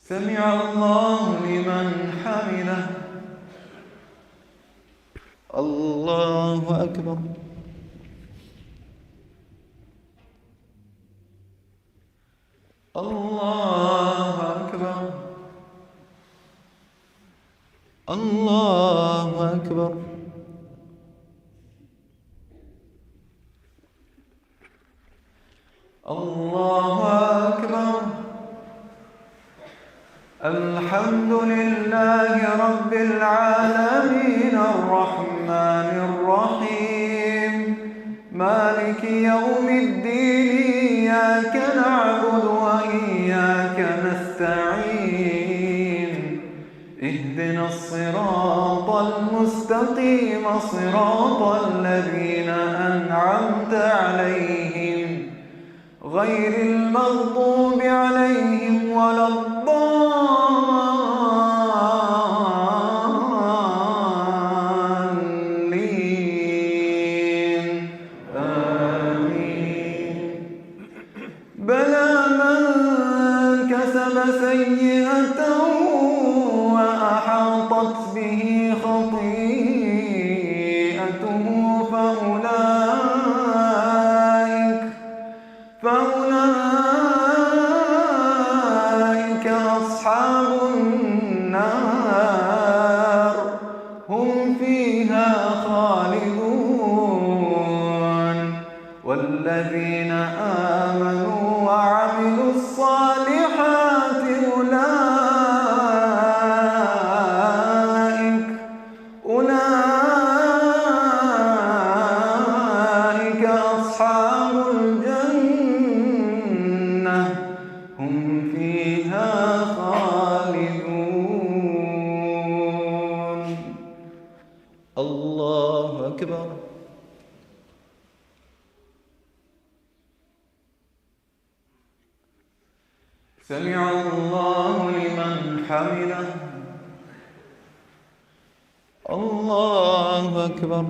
سمع الله لمن حمده. الله أكبر. الله أكبر. الله أكبر. الله أكبر. الحمد لله رب العالمين، الرحمن الرحيم، مالك يوم الدين، إياك نعبد وإياك نستعين، اهدنا الصراط المستقيم، صراط الذين أنعمت عليهم، غير المغضوب عليهم ولا الضالين. آمين. بلى من كسب سيئة وأحاطت به خطيئته فأولئك، فأولئك أصحاب النار، هم فيها خالدون. والذين آمنوا وعملوا الصالحات أولئك، أولئك أصحاب الجنة، هم فيها خالدون. الله أكبر. سمع الله لمن حمده. الله أكبر.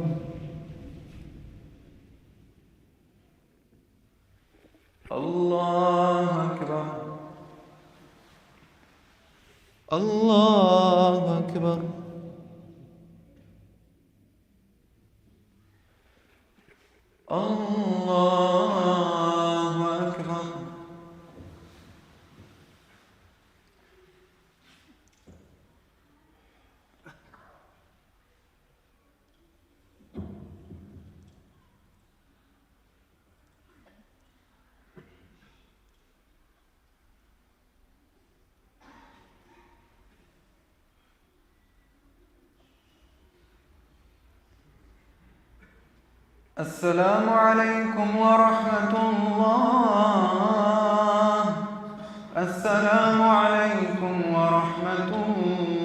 الله أكبر. الله أكبر. الله أكبر. السلام عليكم ورحمة الله. السلام عليكم ورحمة الله.